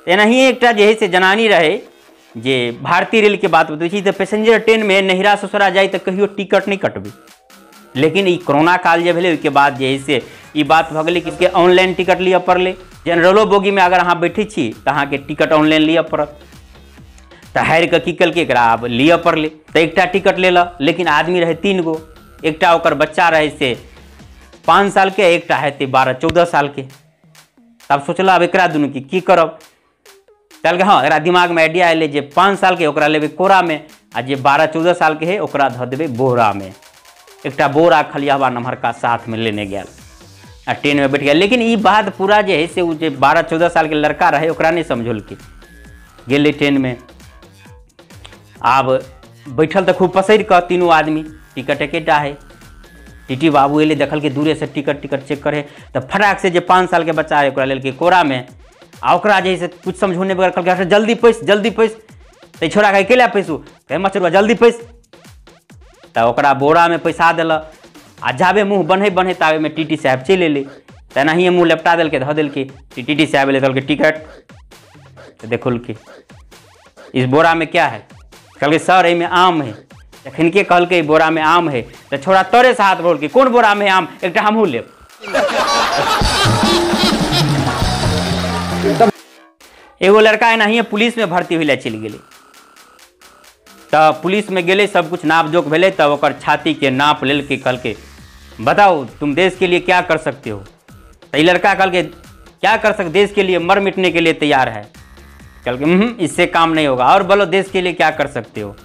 एनाहिए एकटा जे है से जनानी रहे जे भारतीय रेल के बात बतबै छी तऽ पैसेंजर ट्रेनमे नहिरा ससुरा जाइ तऽ कहियो टिकट नहि कटबै। लेकिन ई कोरोना काल जे भेलै ओहिके बाद जे है से ई बात भऽ गेलै कि ऑनलाइन टिकट लिअ पड़लै। जनरलो बोगीमे अगर अहाँ बैठै छी तऽ अहाँके टिकट ऑनलाइन लिअ पड़त। तऽ हारि कऽ की केलकै एकरा आब लिअ पड़लै तऽ एकटा टिकट लेलक, लेकिन आदमी रहै 3 गो, एकटा ओकर बच्चा रहै से 5 सालके, एकटा हेतै 12-14 सालके। तब सोचलक आब एकरा दुनूके की करब। कहलकै हँ, एकरा दिमागमे आइडिया एलै जे 5 सालके ओकरा लेबै कोरामे आ जे 12-14 सालके है ओकरा धऽ देबै बोरामे। एकटा बोरा खलियावा नमहरका साथमे लेने गेल आ ट्रेनमे बैठ गेल। लेकिन ई बात पूरा जे है से ओ जे 12-14 सालके लड़का रहै ओकरा नहि समझौलकै। गेलै ट्रेनमे, आब बैठल तऽ खूब पसरि कऽ तीनू आदमी, टिकट एकेटा है। टीटी बाबू एलै, देखलकै दूरेसँ टिकट टिकट चेक करे तऽ फटाक से जे 5 सालके बच्चा है ओकरा लेलकै कोरामे आ ओकरा जे है से कुछ समझौने बगैर कहलकै जल्दी पैस जल्दी पैस। तऽ छोड़ा कहै कैला पैसू, हे मचरुआ जल्दी पैस। तऽ ओकरा बोरामे पैसा देलक आ जाबे मुँह बन्है बन्है ताबेमे टीटी साहब चलि एलै। तऽ एनाहिए मुँह लपटा देलकै धऽ देलकै। टीटी साहब एलै कहलकै टिकट, तऽ देखलकै इस बोरामे क्या है। कहलकै सर एहिमे आम है। जखनके कहलकै बोरामे आम है तऽ छोड़ा तोरे से हाथ बढ़लकै, कोन बोरामे आम, एकटा हमहूँ लेब। एगो लड़का एनाहिए पुलिसमे भर्ती होय लए चलि गेलै। तऽ पुलिसमे गेलै, सब कुछ नाप जोख भेलै, तब ओकर छातीके नाप लेलकै। कहलकै बताओ तुम देश के लिए क्या कर सकते हो। तऽ ई लड़का कहलकै क्या कर सकते, देश के लिए मर मिटने के लिए तैयार है। कहलकै इससे काम नहीं होगा, और बोलो देश के लिए क्या कर सकते हो।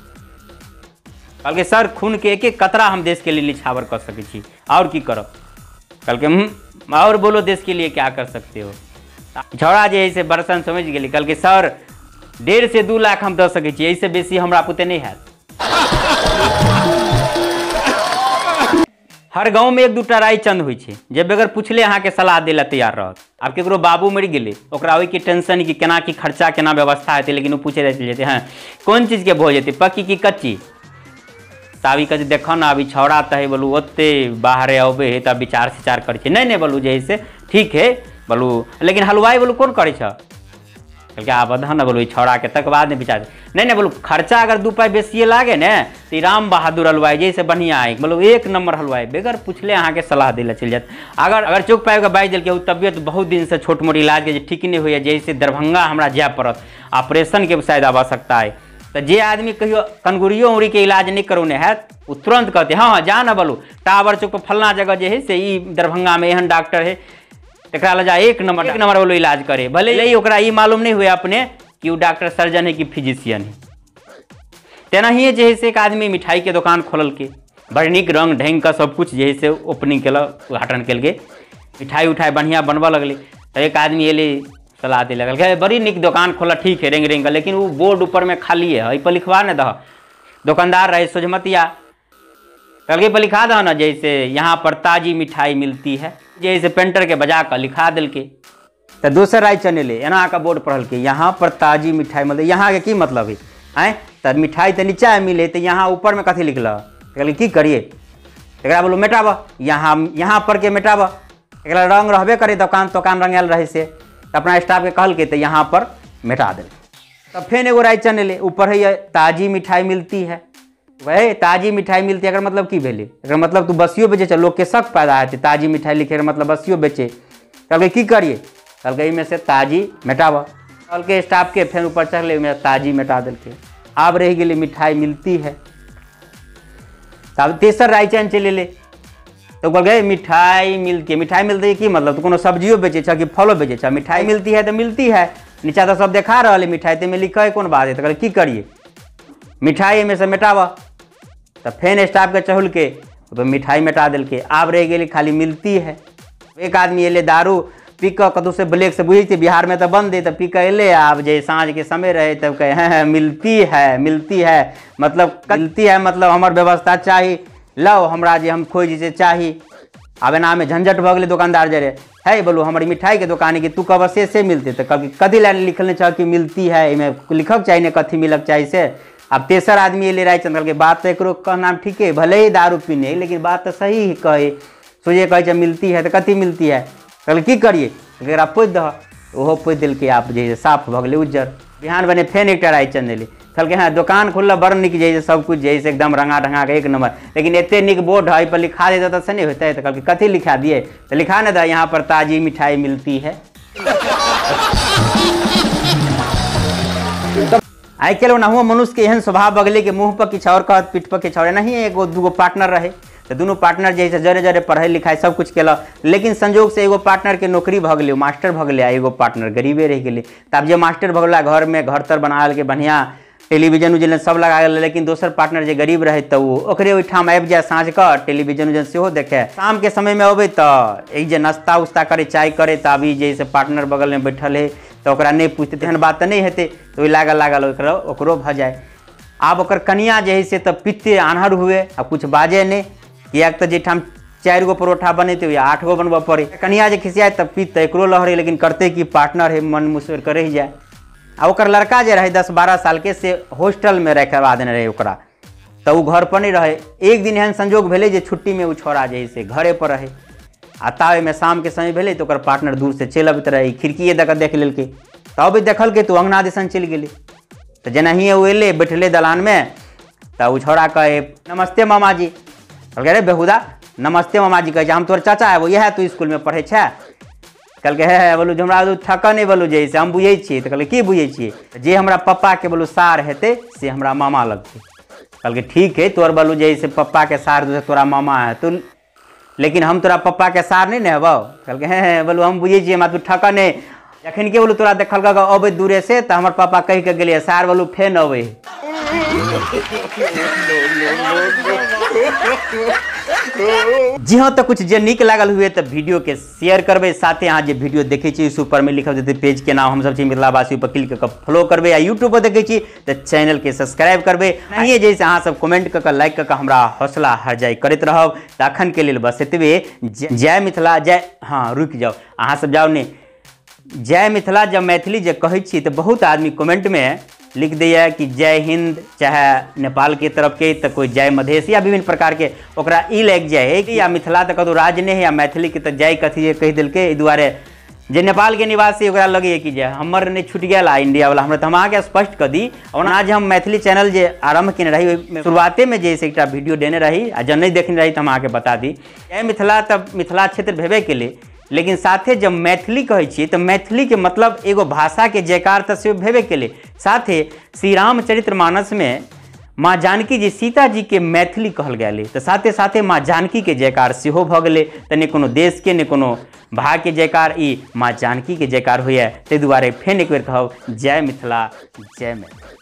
कहलकै सर खून के एक एक कतरा हम देश के लिए निछावर कर सकै छी, और की करब। कहलकै और बोलो देश के लिए क्या कर सकते हो। छौड़ा जे है से बरसन समझ गेलै। कहलकै सर 1.5 से 2 लाख हम दऽ सकै छी, एहिसँ बेसी हमरा पुते नहि हैत। हर गाँवमे 1-2 टा रायचंद होइ छै जे बगैर पुछले अहाँके सलाह दै लए तैयार रहत। आब केकरो बाबू मरि गेलै, ओकरा ओहिके टेंशन कि केना की खर्चा केना व्यवस्था हेतै, लेकिन ओ पूछे चलि जेतै हँ कोन चीजके भोज हेतै, पक्की की कच्ची। तऽ आब ई कहै छै देखऽ ने अभी छौड़ा तऽ है बोलू ओते बाहरे अबै है तब विचार सिचार करै छै। नहि नहि बोलू जे है से ठीक है बोलू, लेकिन हलवाइ बोलू कोन करै छऽ। कहलकै आब दह ने बोलू छौड़ाके तकर बाद ने विचार। नहि नहि बोलू खर्चा अगर 2 पाइ बेसिए लागे ने तऽ राम बहादुर हलवाइ जैसे बढ़िआँ है, बोलू 1 नंबर हलवाइ, बगैर पुछले अहाँके सलाह दै लए चलि जायत। अगर अगर चौक पाबिकऽ बाजि देलकै ओ तबियत बहुत दिनसँ छोट मोट इलाजके जे ठीक नहि होइए, जैसे दरभंगा हमरा जाय पड़त, ऑपरेशनके शायद आवश्यकता है, तऽ जे आदमी कहियो कनगुरियो उंगुरीके इलाज नहि करौने हैत ओ तुरन्त कहतै हँ हँ जा ने बोलू टावर चौक पर फल्लाँ जगह जे है से ई दरभंगामे एहन डॉक्टर है तकरा लऽ जा, 1 नंबर बोलो इलाज करे। भले ही ओकरा ई मालूम नहि हुए अपने कि ओ डॉक्टर सर्जन है कि फिजिशियन है। तेनाहिए जे है से एक आदमी मिठाईके दोकान खोललकै, बड़ नीक रंग ढंगके सब कुछ जे है से ओपनिंग केलक, उद्घाटन केलकै, मिठाई उठाई बढ़िआँ बनबऽ लगलै। तऽ एक आदमी एलै सलाह दै लगल, बड़ी नीक दोकान खोलऽ, ठीक है रंग रंगके, लेकिन ओ बोर्ड ऊपरमे खालिए है, एहिपर लिखवा नहि दह। दोकानदार रहै सोझमतिया, कहलकै पर लिखा दह ने जैसे यहाँ पर ताजी मिठाई मिलती है, जैसे पेंटरके बजा कऽ लिखा देलकै। तऽ दोसर रायचंद एलै, एना कऽ बोर्ड पढ़लकै यहाँ पर ताजी मिठाई, मतलब यहाँके की मतलब है आँय, तऽ मिठाई तऽ नीचा मिले तऽ यहाँ ऊपरमे कथी लिखलक। कहलकै की करिए, एकरा बोलू मेटाबऽ, यहाँ यहाँ पर के मेटाबऽ, एकरा रंग रहबे करे दोकान तोकान रंगायल रहै से, तऽ अपना स्टाफके कहलकै तऽ यहाँ पर मेटा देलकै। तब फेर एगो रायचंद एलै, ऊपर है ताजी मिठाई मिलती है, वही ताजी मिठाई मिलती है, एकर मतलब की भेलै, एकर मतलब तू बसियो बेचै छ, लोकके शक पैदा हेतै, ताजी मिठाई लिखे एकर मतलब बसियो बेचे। कहलकै की करिए, कहलकै एहिमे से ताजी मेटाबऽ। कहलकै स्टाफके, फेर ऊपर चढ़लै ओहिमे ताजी मेटा देलकै। आब रहि गेलै मिठाई मिलती है। तब तेसर रायचंद चलि एलै तऽ कहलकै मिठाई मिलती है, मिठाई मिलती है की मतलब, तू कोनो सब्जियो बेचै छ कि फलो बेचै छ, मिठाई मिलती है तऽ मिलती है, नीचा तऽ सब देखा रहल है मिठाई, ताहिमे लिखै कोन बात है। तऽ कहलकै की करिए, मिठाई एहिमे से मेटाबऽ। तऽ फेर स्टाफके चहुलकै तऽ मिठाई मेटा देलकै। आब रहि गेलै खाली मिलती है। एक आदमी एलै दारू पी कऽ कतहुसँ ब्लैक से, बुझै छियै बिहारमे तऽ बन्द है, तऽ पी कऽ एलै। आब जे साँझके समय रहै तब कहै हँ हँ मिलती है मिलती है, मतलब मिलती है मतलब हमर व्यवस्था चाही, लाउ हमरा जे हम खोजि से चाही। आब एनामे झंझट भऽ गेलै दोकानदार जरे, है बोलू हमर मिठाईके दोकान है कि तू कहबह से मिलतै। तऽ कहलकै कथी लए लिखल नहि छह कि मिलती है, एहिमे लिखक चाही ने कथी मिलक चाही से। आब तेसर आदमी एलै रायचंद, कहलकै बात तऽ एकरो कहना ठीके, भले ही दारू पीने लेकिन बात तऽ सही कहै, सोझे कहै छै मिलती है तऽ कथी मिलती है। कहलकै की करिए, एकरा पोति दह। ओहो पोति देलकै। आब जे साफ भऽ गेलै उज्जर। बिहान बने फेन एकटा रायचंद एलै, कहलकै हँ दोकान खुलल बड़ नीक जे है सब कुछ जे है से एकदम रंगा ढंगा के एक नंबर, लेकिन एते नीक बोर्ड है पर लिखा देता तऽ से नहि होतै। तऽ कहलकै कथी लिखा दिए, तऽ लिखा ने दे यहाँ पर ताजी मिठाई मिलती है। आइ काल्हि ओनाहुओ मनुष्यके एहन स्वभाव भऽ गेलै कि मुँह पर किछु आओर कहत पीठ पर किछु आओर। एनाहिए एगो दूगो पार्टनर रहै, तऽ दुनू पार्टनर जे है से जरे जरे पढ़ाइ लिखाइ सब कुछ केलक, लेकिन संजोग से एगो पार्टनरके नौकरी भऽ गेलै, मास्टर भऽ गेलै, आ एगो पार्टनर गरीबे रहि गेलै। तऽ आब जे मास्टर भऽ गेलै घरमे घर तर बना लेलकै, बढ़िआँ टेलीविजन उजन सब लगा गेलै, लेकिन दोसर पार्टनर जे गरीब रहै तऽ ओ ओकरे ओहिठाम आबि जाय साँझ कऽ टेलीविजन उजन सेहो देखै। शामके समयमे अबै तऽ एक जे नाश्ता उस्ता करै चाय करै, तऽ अभी जे से पार्टनर बगलमे बैठल है तऽ ओकरा नहि पूछतै तेहन बात तऽ नहि हेतै, तऽ ओहि लागल लागल ओकरो भऽ जाय। आब ओकर कनिया जे है से तऽ पित्ते आन्हर हुए आ कुछ बाजै नहि, किएक तऽ जाहिठाम 4 गो परोठा बनेतै ओहि 8 गो बनबऽ पड़ै। कनिया जे खिसियाए तऽ पित्त तऽ एकरो लहरै, लेकिन करतै कि पार्टनर है मन मुसोरि कऽ रहि जाय। आ ओकर लड़का जे रहै 10-12 सालके से हॉस्टलमे रखवा देने रहै ओकरा, तऽ ओ घर पर नहि रहै। एक दिन एहन संजोग भेलै जे छुट्टीमे ओ छौड़ा जे है से घरे पर रहै, आ ताबेमे शामके समय भेलै तऽ ओकर पार्टनर दूरसँ चलि अबैत रहै, खिड़कीए दऽ कऽ देख लेलकै। तऽ अबैत देखलकै तऽ ओ अङ्गना दिसन चलि गेलै। तऽ जेनाहिए ओ एलै बैठलै दलानमे तऽ ओ छौड़ा कहै नमस्ते मामाजी। कहलकै अरे बेहुदा नमस्ते मामाजी कहै छै, हम तोहर चाचा हेबौ, इएह तू इसकुलमे पढ़ै छै। कहलकै हे हे बोलू जे हमरा ठकऽ नहि बोलू जे से हम बुझै छियै। तऽ कहलकै की बुझै छियै? जे हमरा पप्पाके बोलू सार हेतै से हमरा मामा लगतै। कहलकै ठीक है तोहर बोलू जे से पप्पाके सार तोरा मामा हेतौ, लेकिन हम तोरा पप्पाके सार नहि ने हेबौ। कहलकै हे हे बोलू हम बुझै छियै, हमरा तू ठकऽ नहि। जखन के बोलू तोरा देखलकै अबै दूरे से तऽ हमर पापा कहि कऽ गेलियै सार बोलू फेन अबै। जी हाँ, तो कुछ जे नीक लागल हुए तो वीडियो के शेयर करबै, साथे अहाँ जे वीडियो देखै छी ऊपर में लिखल जेतै पेज के नाम, हम सब छी मिथिलावासी, पर क्लिक कऽ फॉलो करबै, आ यूट्यूब पर देखै छी तऽ चैनल के सब्सक्राइब करबै। नहिए जैसे अहाँ सब कमेंट कऽ कऽ लाइक कऽ कऽ हमरा हौसला हरजाई करैत रहब। तऽ अखन के लेल बस एतबे। जय मिथिला जय। हाँ रुकि जाउ अहाँ सब जाउ नहि। जय मिथिला जब मैथिली जे कहै छी तऽ बहुत आदमी कमेंटमे लिख दैया कि जय हिंद, चाहे नेपाल के तरफ के तऽ कोई जय मधेश या विभिन्न प्रकार के, ओकरा ई लागि जाइ है कि या मिथिला तऽ कतहु राज्य नहि है या मैथिली के तऽ जय कथी जे कहि देलकै। एहि दुआरे जे नेपाल के निवासी ओकरा लगैए कि जे हमर नहि छुटि गेल आ इंडिया वाला हमरा। तऽ हम अहाँके स्पष्ट कऽ दी, ओना जे हम मैथिली चैनल जे आरम्भ केने रही ओहिमे शुरुआतेमे जे से एकटा वीडियो देने रही, आ जब नहि देखने रही तऽ हम अहाँके बता दी। जय मिथिला तऽ मिथिला क्षेत्र भेबे केलै, लेकिन साथे जब मैथिली कहै छियै तऽ मैथिलीके मतलब एगो भाषाके जयकार तऽ सेहो भेबे केलै। साथे श्री रामचरित्र मानसमे माँ जानकी जी सीता जीके मैथिली कहल गेलै, तऽ साथे साथे माँ जानकीके जयकार सेहो भऽ गेलै। तऽ नहि कोनो देशके नहि कोनो भागके जयकार, ई माँ जानकीके जयकार होइए। ताहि दुआरे फेर एक बेर कहब जय मिथिला जय मैथिली।